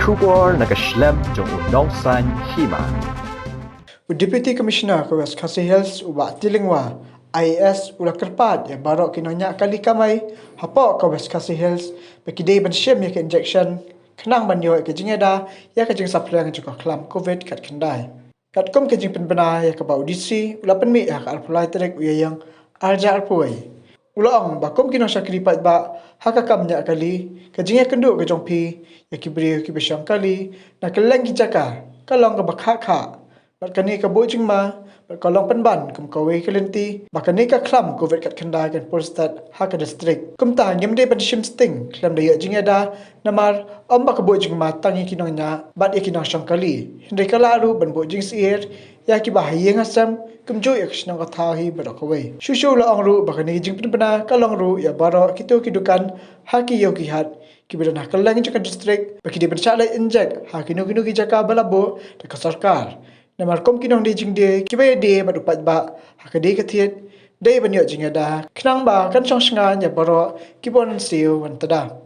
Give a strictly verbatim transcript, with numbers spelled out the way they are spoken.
Khubor na ka shlem jong u nongsan hima. U Deputy Commissioner ka West Khasi Hills, u Bah Tilingwa I A S, u la kyrpad ïa baroh ki nongñiah kali kamai hapoh ka West Khasi Hills ba ki dei ban shim ïa ka injection khnang ban ïoh ïa ka jingïada ïa ka jingsaphriang jong ka khlam covid khatkhyndai. Katkum ka jingpynbna ïa kaba u D C u la pynmih ha ka arphew lai tarik u Ïaïong arhajar arphew wei, u la ong ba kum ki nongshong kali paidbah ha ka kam ñiah kali, ka jingïakynduh ka jong phi ïa ki briew kiba shong kali na kylleng ki jaka ka long kaba khah khah. Bad kane ka buh jingma bad ka long pynban kum kawei ka lynti ba kane ka khlam covid khatkhyndai kan pur stet ha ka district. Kumta ngim dei ban shim sting khlem da ïoh jingïada, namar ym ba ka buh jingma tang ïa ki nongñiah bad ïa ki nongshong kali, hynrei ka lah ruh ban buh jingsyier ïa kiba ha ïing ha sem, kumjuh ïa ka shnong ka thaw hi baroh kawei. Shuh shuh u la ong ruh ba kane ka jingpynbna ka long ruh ïa baroh kito ki dukan ha ki ïew ki hat kiba don ha kylleng jong ka district ba ki dei ban shah leit injek ha kino kino ki jaka ba la buh da ka sorkar. Namar kum ki nongdie jingdie kiba ïadie bad u paidbah ha ka die ka thied, dei ban ïoh jingïada khnang ba kan shong shngaiñ ïa baroh kiba wan siew wan tda.